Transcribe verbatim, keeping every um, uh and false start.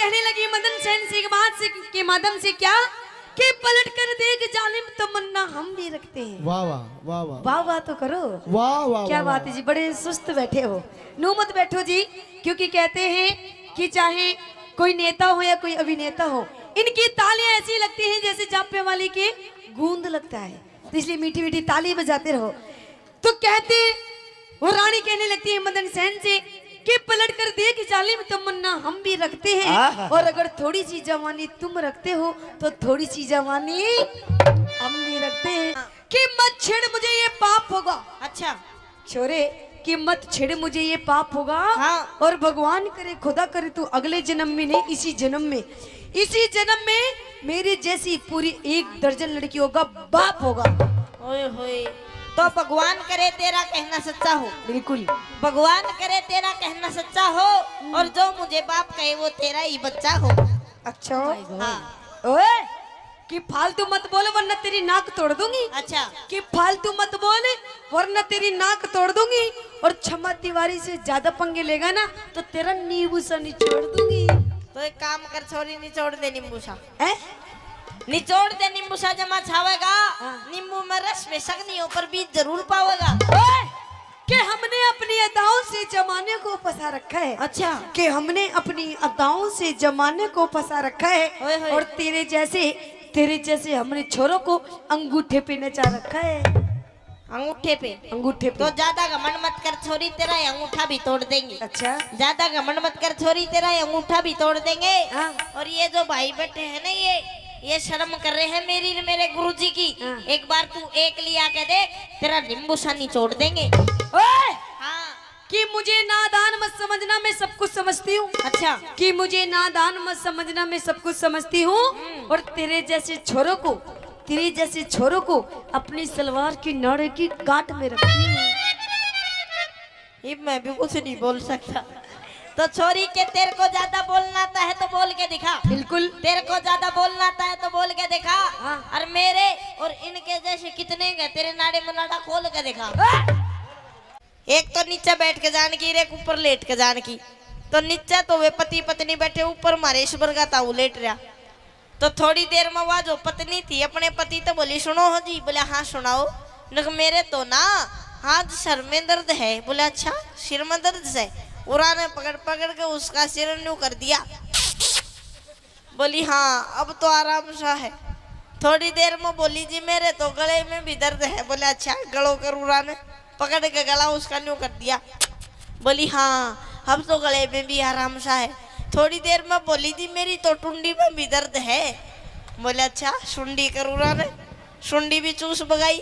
कहने लगी मदन सेन से एक बात से, के माध्यम से क्या, कि पलट कर देख जालिम, तमन्ना हम भी रखते हैं। वाह, वाह, वाह, वाह। वाह, वाह तो करो। वाह, वाह, क्या वाह, बात वाह। है जी, बड़े सुस्त बैठे हो। नू मत बैठो जी, क्योंकि कहते हैं कि चाहे कोई नेता हो या कोई अभिनेता हो, इनकी तालियां ऐसी लगती हैं जैसे जापे वाली की गूंद लगता है, तो इसलिए मीठी मीठी ताली बजाते रहो। तो कहते, वो रानी कहने लगती है मदन सेन से कि पलट कर देख जालिम, तमन्ना हम भी रखते हैं, आहा। और अगर थोड़ी सी जवानी तुम रखते हो तो थोड़ी सी जवानी हम भी रखते हैं। कि मत छेड़ मुझे, ये पाप होगा। अच्छा। छोरे, कि मत छेड़ मुझे, ये पाप होगा। हाँ। और भगवान करे, खुदा करे, तू अगले जन्म में नहीं, इसी जन्म में, इसी जन्म में मेरे जैसी पूरी एक दर्जन लड़कियों का बाप होगा। ओए होए। तो भगवान करे तेरा कहना सच्चा हो। बिल्कुल। भगवान करे तेरा कहना सच्चा हो, और जो मुझे बाप कहे वो तेरा ही बच्चा हो। अच्छा। हाँ। ओए, कि फालतू मत बोल वरना तेरी नाक तोड़ दूंगी। अच्छा। कि फालतू मत बोल वरना तेरी नाक तोड़ दूंगी। और छमा तिवारी से ज्यादा पंगे लेगा ना तो तेरा नींबू सा निचोड़ दूंगी। तो एक काम कर छोरी, निचोड़ दे नींबू सा। हैं? निचोड़ दे नींबू सा, जमा छावेगा। हाँ। नींबू में रस बेशक नहीं हो पर बीज जरूर पावेगा। ओए, कि हमने अपनी अदाओं से जमाने को फंसा रखा है। अच्छा। कि हमने अपनी अदाओं से जमाने को फंसा रखा है। ओए होए। और तेरे जैसे, तेरे जैसे हमने छोरों को अंगूठे पे नचा रखा है। अंगूठे पे? अंगूठे पे। तो ज्यादा घमंड मत कर छोरी, तेरा ये अंगूठा भी तोड़ देंगे। अच्छा। ज्यादा घमंड मत कर छोरी, तेरा ये अंगूठा भी तोड़ देंगे। हाँ। और ये जो भाई बैठे हैं ना, ये, ये शर्म कर रहे हैं मेरी, मेरे गुरुजी की। हाँ। एक बार तू एक लिया के देख, तेरा नींबू सा निचोड़ देंगे। ओए! हाँ। कि मुझे नादान मत समझना, मैं सब कुछ समझती हूँ। अच्छा। कि मुझे नादान मत समझना, मैं सब कुछ समझती हूँ। हम्म। और तेरे जैसे छोरों को, तेरे जैसे छोरों को अपनी सलवार की नाड़े की गांठ में रखती हूँ। ये मैं भी कुछ नहीं बोल सकता। तो छोरी के, तेरे को ज्यादा बोलना आता है तो बोल के दिखा। बिल्कुल। तेरे को ज्यादा बोलना आता है तो बोल के दिखा। हाँ। और मेरे और इनके जैसे कितने हैं, तेरे नाड़े में नाड़ा खोल के दिखा। हाँ। एक तो नीचे बैठ के जान की, एक ऊपर लेट के जान की। तो नीचे तो वे पति पत्नी बैठे, ऊपर मारे इस बरगा ताऊ लेट रहा। तो थोड़ी देर में वह जो पत्नी थी अपने पति तो बोली, "सुनो हो जी।" बोले, "हाँ, सुनाओ।" नक, "मेरे तो ना हाथ सर में दर्द है।" बोले, "अच्छा, सिर में दर्द है?" उरा ने पकड़ पकड़ के उसका सिर न्यू कर दिया। बोली, "हाँ, अब तो आराम सा है।" थोड़ी देर में बोली, "जी, मेरे तो गले में भी दर्द है।" बोले, "अच्छा, गलो कर उरा ने।" पकड़ के गला उसका न्यू कर दिया। बोली, "हाँ, अब तो गले में भी आराम सा है।" थोड़ी देर में बोली, "जी, मेरी तो टुंडी में भी दर्द है।" बोले, "अच्छा, सुंडी कर उरा ने।" सुंडी भी चूस बगाई।